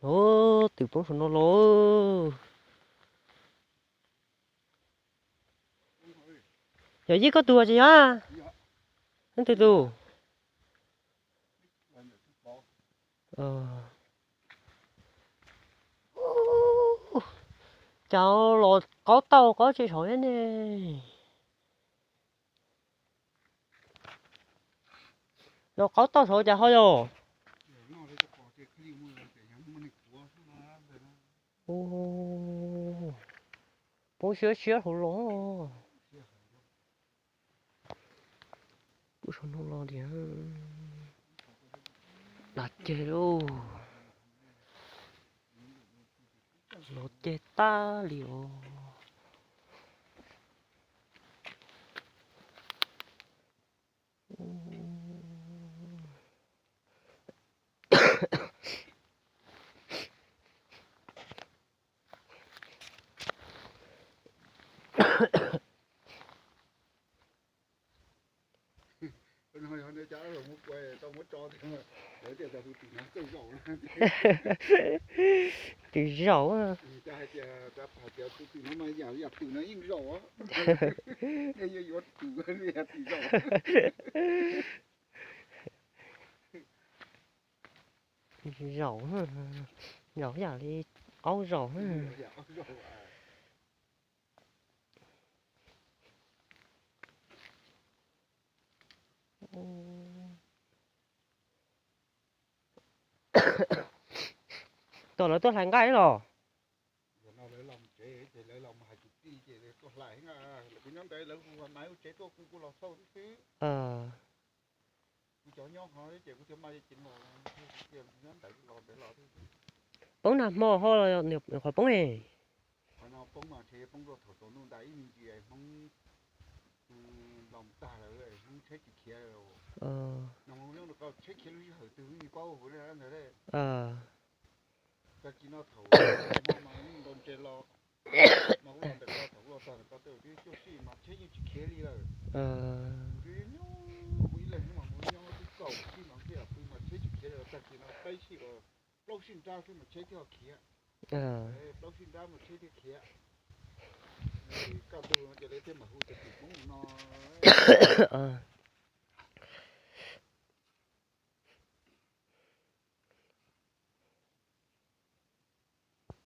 Ub, twm poob saum no los. Yog yij koj tus tsis yog? Leej twg tus? Cas los qaub tauj qaub tse saud thiab ne? Los qaub tauj saud cas ho yog? Poob siab siab hauv los. Poob saum no los tiag. Dag ceg lauj. Los ceg tag li os. Twm zaum. Hais tias tus twm no mas yam yam twm no ib yam zaum, nej yuav yuav twm yam twm zaum. Zaum, zaum yam li aub zaum. Tom lawv tuaj hlais nqaij los? Yog no lawv los tsev ces lawv los mus hais kwv tij ces lawv tuaj hlais na. Kuv nyob ntawd lawv hu maiv ua tsev tuaj kuv kuj los xauj xwb. Kuv cov nyob hov ces kuv cov maj ces los, nyob ntawd los ntawd los. Poob nag hmo ho los qhov poob e? Qhov no poob mas ntshe poob rau thaum tsaus ntuj ntais ib me ntsis Hmoob los tag lawm, Hmoob tsheb tsis khiav. No nyob rau tsheb khiav lub sij hawm twg me paub hu ntawd. Tag kis no thaum hmo mas yeej ntaus ntses los, mas kuv los ntawm ko thaum kuv los txog ntawm ko tej twb cuaj sij mas tsheb yeej tsis khiav li lawm. Kuv nyob kuv ib leeg xwb mas kuv nyob twb kaum sij mas thiaj pw mas tsheb tsis khiav li. Tag kis no peb sij uas plaub sij nrab xwb mas tsheb thiaj khiav. Plaub sij nrab mas tsheb thiaj khiav. Kaj ntug no ces lawv thiaj mam hu tias twm poob no.